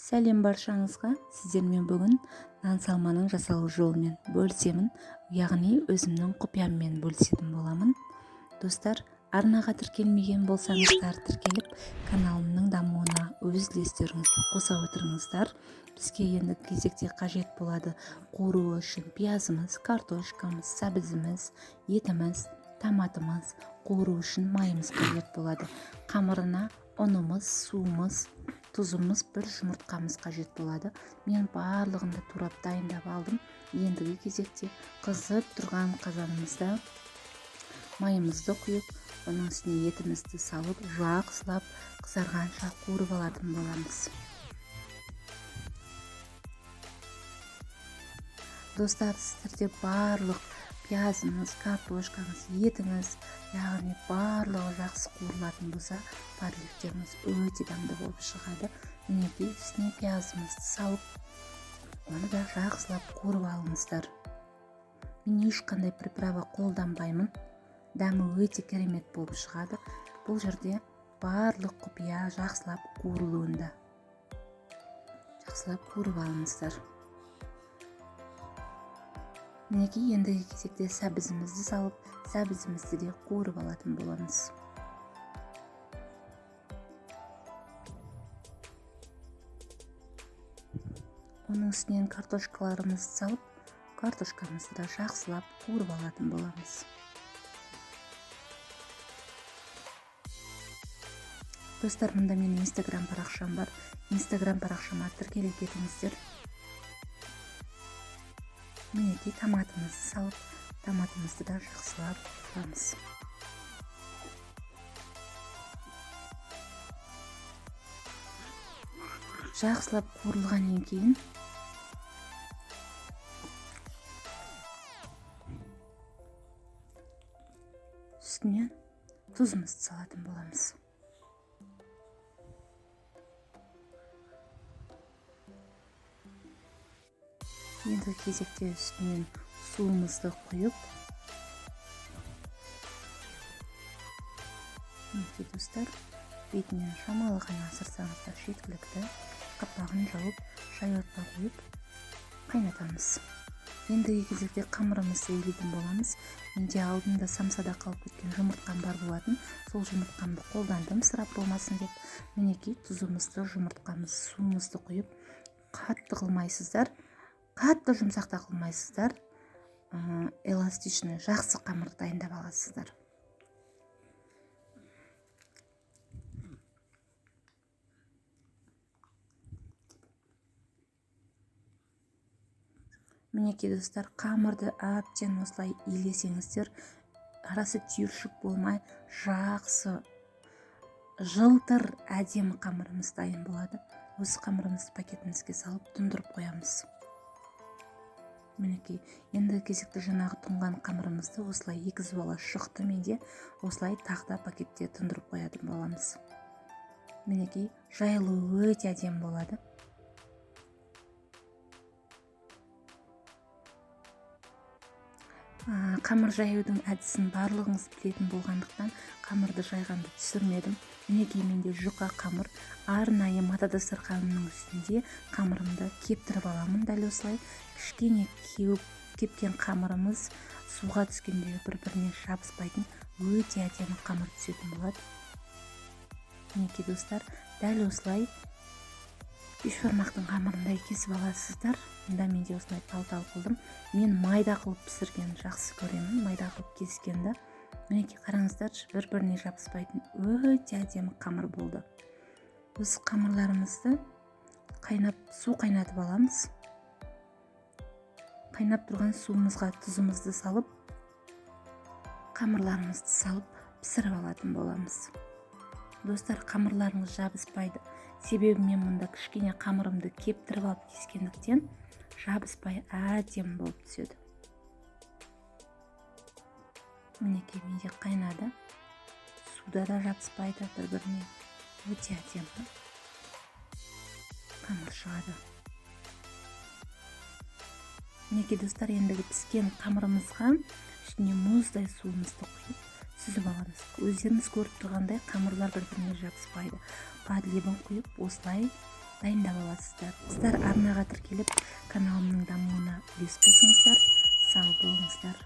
Сәлем баршаңызға! Сіздермен бүгін нан салманың жасалу жолымен бөлісемін, яғни өзімнің құпияммен бөлісетін боламын. Достар, арнаға тіркелмеген болсаңыздар, тіркеліп, каналымның дамуына өз үлестеріңізді қоса отырыңыздар. Бізге енді кезекте қажет болады қуыру үшін пиязымыз, картошкамыз, сәбізіміз, етіміз, томатымыз, қуыру үшін майымыз қажет болады. Қамырына ұнымыз, суымыз, тұзымыз, бір жұмыртқамыз қажет болады. Мен барлығын да турап дайындап алдым. Ендігі кезекте қызып тұрған қазанымызда майымызды құйып, оның үстіне етімізді салып, жақсылап қызарғанша қуырып алатын боламыз. Достар, сіздерде барлық пиязыңыз, картошкаңыз, етіңіз, яғни барлығы жақсы қуырылатын болса, подливтеріңіз өте дәмді болып шығады. Мінекей, үстіне пиязымызды салып, оны да жақсылап қуырып алыңыздар. Мен ешқандай приправа қолданбаймын. Дәмі өте керемет болып шығады. Бұл жерде барлық құпия жақсылап қуырылуында. Жақсылап қуырып алыңыздар. Мінекей, ендігі кезекте сәбізімізді салып, сәбізімізді де қуырып алатын боламыз. Оның үстінен картошкаларымызды салып, картошкамызды да жақсылап қуырып алатын боламыз. Достар, мында менің Инстаграм парақшам бар. Инстаграм парақшама тіркеле кетіңіздер. Мінекей, томатымызды салып, томатымызды да жақсылап қуырамыз. Жақсылап қуырылғаннан кейін үстіне тұзымызды салатын боламыз. Енді кезекте үстінен суымызды құйып, мінекей достар, бетінен шамалы ғана асырсаңыздар жеткілікті. Қапағын жауып, шай отқа қойып қайнатамыз. Ендігі кезекте қамырымызды илейтін боламыз. Менде алдында самсада қалып кеткен жұмыртқам бар болатын. Сол жұмыртқамды қолдандым, ысырап болмасын деп. Мінекей, тұзымызды, жұмыртқамыз, суымызды құйып, қатты қылмайсыздар, қатты жұмсақ та қылмайсыздар, эластичный жақсы қамыр дайындап аласыздар. Мінекей достар, қамырды әбден осылай илесеңіздер, арасы түйіршік болмай, жақсы жылтыр әдемі қамырымыз дайын болады. Осы қамырымызды пакетімізге салып тұндырып қоямыз. Мінекей, енді кезекті жаңағы тұнған қамырымызды осылай екі бала шықты менде, осылай тағы да пакетте тұндырып қоятын боламыз. Мінекей, жайылуы өте әдемі болады. Қамыр жаюдың әдісін барлығыңыз білетін болғандықтан қамырды жайғанды түсірмедім. Мінекей, менде жұқа қамыр, арнайы мата дастарханымның үстінде қамырымды кептіріп аламын. Дәл осылай кішкене кепкен қамырымыз суға түскенде бір-біріне жабыспайтын өте әдемі қамыр түсетін болады. Мінекей достар, дәл осылай бешбармақтың қамырындай кесіп аласыздар. Мында менде осындай тал-тал қылдым. Мен майда қылып пісіргенді жақсы көремін, майда қылып кескенді. Мінекей, қараңыздаршы, бір-біріне жабыспайтын өте әдемі қамыр болды. Осы қамырларымызды су қайнатып аламыз. Қайнап тұрған суымызға тұзымызды салып, қамырларымызды салып пісіріп алатын боламыз. Достар, қамырларыңыз жабыспайды. Себебі мен мұнда кішкене қамырымды кептіріп алып кескендіктен жабыспай әдемі болып түседі. Мінекей, менде қайнады. Суда да жабыспайды бір-біріне. Өте әдемі қамыр шығады. Мінекей достар, ендігі піскен қамырымызға үстіне мұздай суымызды құйып сүзіп аламыз. Өздеріңіз көріп тұрғандай қамырлар бір-біріне жабыспайды. Подлибін құйып, осылай Дайындап аласыздар. Достар, арнаға тіркеліп, каналымның дамуына үлес қосыңыздар. Сау болыңыздар.